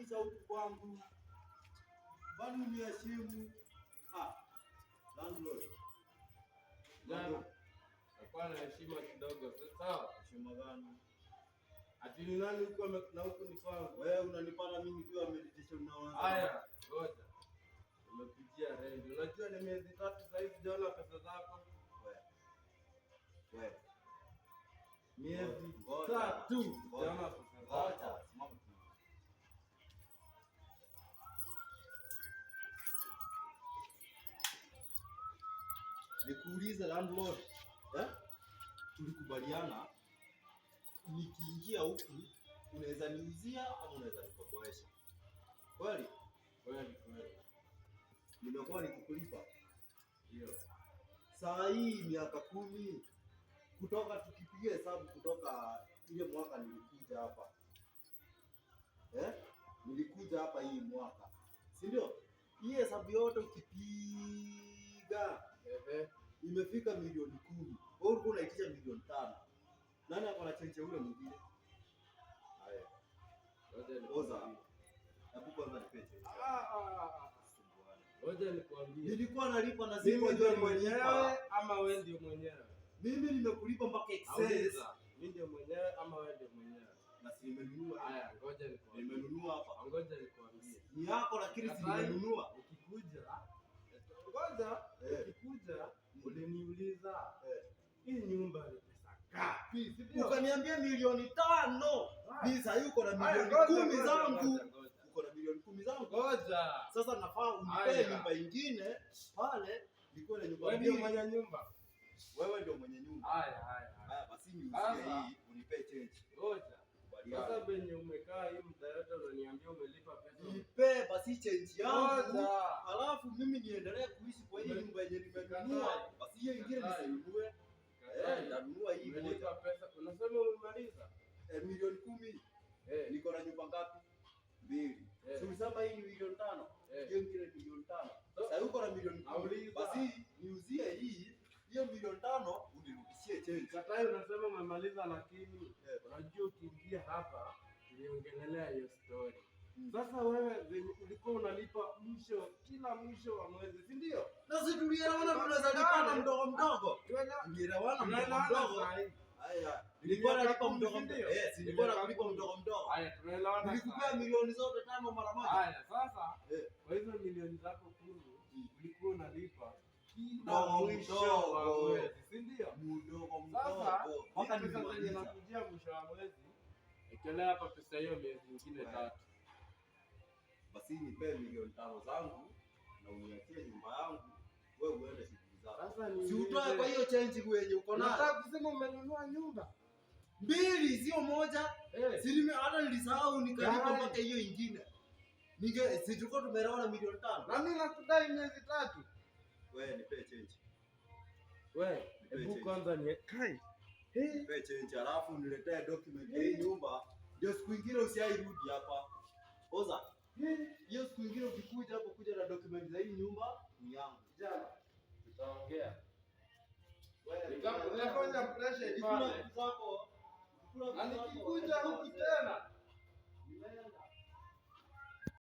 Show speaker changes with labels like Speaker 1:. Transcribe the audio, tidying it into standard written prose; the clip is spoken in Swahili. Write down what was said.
Speaker 1: Unanikaribisha huku kwangu. Bado uniheshimu. Ah, landlord.
Speaker 2: Jana nakuwa na heshima kidogo, sawa?
Speaker 1: Heshima gani?
Speaker 2: Ati ni nani huku na huku ni kwangu?
Speaker 1: Wewe unanipata mimi nikiwa meditation na wanza.
Speaker 2: Haya, ngoja. Nimekujia rent. Unajua ni miezi 3 sasa hivi sijaona pesa zako.
Speaker 1: Wewe.
Speaker 2: Miezi
Speaker 1: Ngoja.
Speaker 2: 3
Speaker 1: Ngoja.
Speaker 2: sijaona pesa zako.
Speaker 1: Ngoja, simama tu. Nikuulize landlord, eh? Tulikubaliana nikiingia huku unaweza niuzia ama unaweza nikopoesha. Kweli?
Speaker 2: Kweli kweli.
Speaker 1: Nimekuwa nikikulipa.
Speaker 2: Ndio.
Speaker 1: Saa hii miaka 10 kutoka tukipiga hesabu kutoka ile mwaka nilikuja hapa. Eh? Nilikuja hapa hii mwaka. Si ndio? Hii hesabu yote ukipiga
Speaker 2: Ehe.
Speaker 1: imefika milioni 10. Wewe ulikuwa unaitisha milioni 5. Nani ako na chenche ule mwingine? Haya.
Speaker 2: Ngoja
Speaker 1: Oza.
Speaker 2: nikwambie.
Speaker 1: Hebu kwanza nipe chenche.
Speaker 2: Ah. Ngoja nikwambie.
Speaker 1: Nilikuwa nalipa na
Speaker 2: Mimi
Speaker 1: sikuwa
Speaker 2: ndio
Speaker 1: nimelipa.
Speaker 2: mwenyewe ama wewe ndio mwenyewe?
Speaker 1: Mimi nimekulipa mpaka excess.
Speaker 2: Auliza. Mimi ndio mwenyewe ama wewe ndio mwenyewe?
Speaker 1: Na si nimenunua.
Speaker 2: Haya, ngoja nikwambie.
Speaker 1: Nimenunua hapa.
Speaker 2: Ngoja nikwambie.
Speaker 1: Ni yako lakini si
Speaker 2: Sasa
Speaker 1: nimenunua.
Speaker 2: Ukikuja, ngoja, ukikuja uliniuliza hii nyumba ni pesa ngapi? Si ndio?
Speaker 1: Ukaniambia milioni 5. Mimi sasa uko na
Speaker 2: Haya,
Speaker 1: milioni
Speaker 2: ngoja,
Speaker 1: 10
Speaker 2: ngoja,
Speaker 1: zangu.
Speaker 2: ngoja, ngoja.
Speaker 1: Uko na milioni 10 zangu.
Speaker 2: Ngoja.
Speaker 1: Sasa nafaa unipe
Speaker 2: Haya.
Speaker 1: nyumba ingine pale nikuwe na nyumba
Speaker 2: Wewe ndio
Speaker 1: mbili.
Speaker 2: mwenye nyumba.
Speaker 1: Wewe ndio mwenye nyumba.
Speaker 2: Haya, haya, haya.
Speaker 1: Haya basi niuzie
Speaker 2: Sasa.
Speaker 1: hii unipe change.
Speaker 2: Ngoja. Sasa
Speaker 1: Kubaliana.
Speaker 2: venye umekaa hii muda yote unaniambia umelipa pesa.
Speaker 1: Nipe basi change yangu.
Speaker 2: Ngoja.
Speaker 1: Alafu mimi niendelee kuishi kwa hii nyumba yenye nimenunua. Basi hiyo ingine
Speaker 2: Katai.
Speaker 1: nisinunue.
Speaker 2: Katai.
Speaker 1: Nitanunua hii moja.
Speaker 2: Umelipa pesa. Unasema umemaliza?
Speaker 1: Milioni 10. Niko na nyumba ngapi? 2. Si ulisema hii ni milioni 5? Hiyo ingine ni milioni 5. Sasa uko na milioni 10.
Speaker 2: Nauliza.
Speaker 1: Basi niuzie hii hiyo milioni 5 unirudishie change.
Speaker 2: Katai unasema umemaliza lakini unajua ukiingia hapa tuliongelelea hiyo story. Sasa wewe venye ulikuwa unalipa mwisho kila mwisho wa mwezi, si ndio?
Speaker 1: Na si tulielewana tunaweza lipana mdogo mdogo. Tulielewana mdogo
Speaker 2: Tunaelewana
Speaker 1: mdogo.
Speaker 2: saa hii.
Speaker 1: Haya, nilikuwa
Speaker 2: Miaka
Speaker 1: nalipa
Speaker 2: 10,
Speaker 1: mdogo
Speaker 2: si
Speaker 1: mdogo.
Speaker 2: ndio?
Speaker 1: Si nilikuwa
Speaker 2: Miaka
Speaker 1: nalipa
Speaker 2: 10.
Speaker 1: mdogo mdogo.
Speaker 2: Haya, tunaelewana.
Speaker 1: Nilikupea
Speaker 2: saa hii.
Speaker 1: milioni zote 5 mara moja.
Speaker 2: Haya, sasa kwa hizo milioni zako 10 ulikuwa unalipa kila
Speaker 1: Mdogo
Speaker 2: mwisho wa
Speaker 1: mdogo.
Speaker 2: mwezi, si ndio?
Speaker 1: Mdogo
Speaker 2: Sasa
Speaker 1: mdogo. Mpaka
Speaker 2: hii pesa zenye
Speaker 1: nilimaliza.
Speaker 2: nakujia mwisho wa mwezi, ekelea hapa pesa hiyo miezi mingine 3.
Speaker 1: Basi nipe milioni 5 zangu na uniachie nyumba yangu, wewe uende shughuli zako.
Speaker 2: Sasa ni
Speaker 1: Si utoe kwa hiyo change yenye uko nayo.
Speaker 2: Unataka kusema umenunua nyumba?
Speaker 1: 2 sio moja. Si nime hata nilisahau nikalipa
Speaker 2: Gani?
Speaker 1: mpaka hiyo ingine. Ninge si tulikuwa tumeelewana milioni 5.
Speaker 2: Na mimi nakudai miezi 3.
Speaker 1: Wewe nipe change.
Speaker 2: Wewe,
Speaker 1: Nipe
Speaker 2: hebu
Speaker 1: change.
Speaker 2: kwanza ni kai.
Speaker 1: Nipe change alafu niletee document ya hii nyumba. Ndio siku ingine usiairudi hapa. Oza. Hiyo siku ingine ukikuja hapo kuja na document za hii nyumba ni yangu.
Speaker 2: Kijana, tutaongea.
Speaker 1: Wewe
Speaker 2: Nitafanya pressure
Speaker 1: ukikula
Speaker 2: ipande.
Speaker 1: vitu zako, ukikula
Speaker 2: Na
Speaker 1: vitu zako,
Speaker 2: nikikuja huku tena